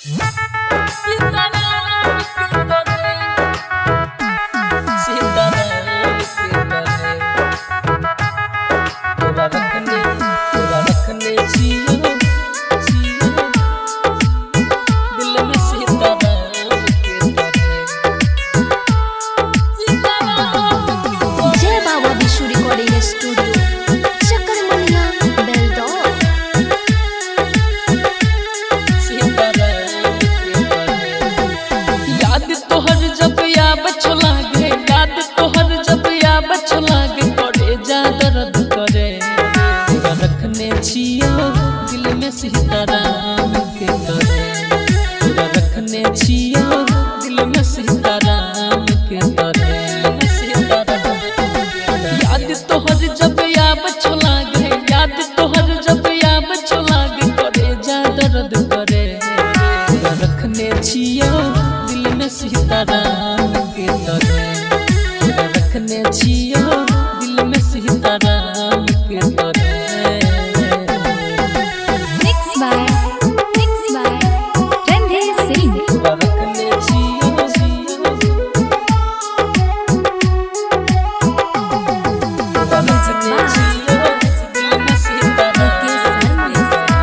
जय बाबा विश्व रिकॉर्डिंग स्टूडियो, चकरमनिया, बेलदौर। याद तोहर जब आब लागे, याद तोहर जब आब लागे, करे जा दर्द करे। तोरा रखने छियो दिल में सीताराम के तरे, तोरा रखने छियो दिल में सीताराम के तरे। याद तोहर जब आब लागे, याद तोहर जब आब लागे, करे जा दर्द करे। तोरा रखने छियो दिल में सीताराम के तरे, तोरा रखने छियो दिल में सीताराम के तरे। Mix by Randhir Singh. तोरा रखने छियो, तोरा रखने छियो दिल में सीताराम के तरे।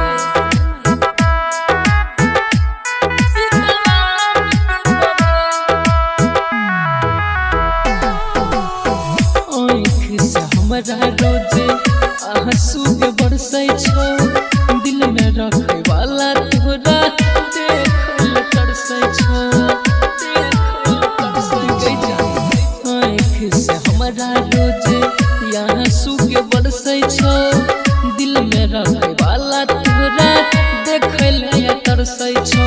आँख से हमरा रोजे आंसू के बरसै छौ, दिल में रखे वाला तोरा देखल तरसै छौ, देखल तरसै छौ। आँख से हमरा रोजे आंसू के बरसै छौ, दिल में रखे वाला तोरा देखल तरसै छौ।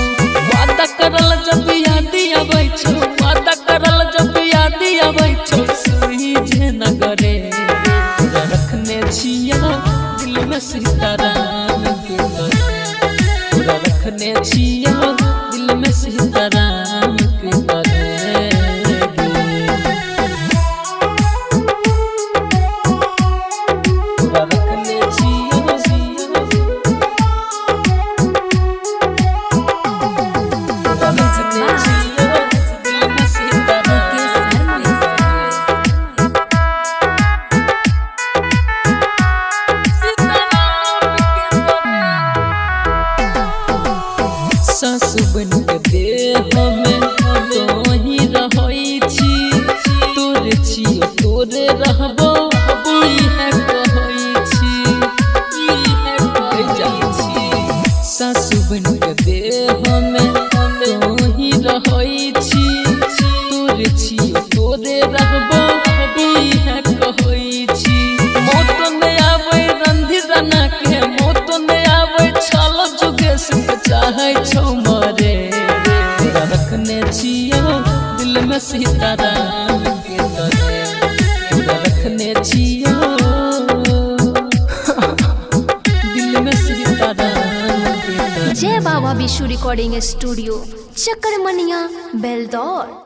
वादा करल जब याद आबै छौ, वादा करल जब याद आबै छौ, सुही जे नगरे। तोरा रखने छिया दिल में सीताराम के तरे, तोरा रखने छिया दिल में सीताराम के तरे। तोरा रखने छिया, तोरा रखने छिया दिल में सीताराम के तरे। सासु बन के देह में तोही रहै छी, तोरे छियो तोरे रहबो इहे कहै छी, इहे कहै छी। सासु बन के देह में तोही रहै छी, तोरे छियो तोरे रहबो इहे कहै छी। मौत नहि आबै रंधीर राना के, मौत नहि आबै छल जुगेश के चाहै छौ मरे। तोरा रखने छियो दिल में सीताराम के तरे, तोरा रखने छियो दिल में सीताराम के तरे। जय बाबा विश्व रिकॉर्डिंग स्टूडियो, चकरमनिया, बेलदौर।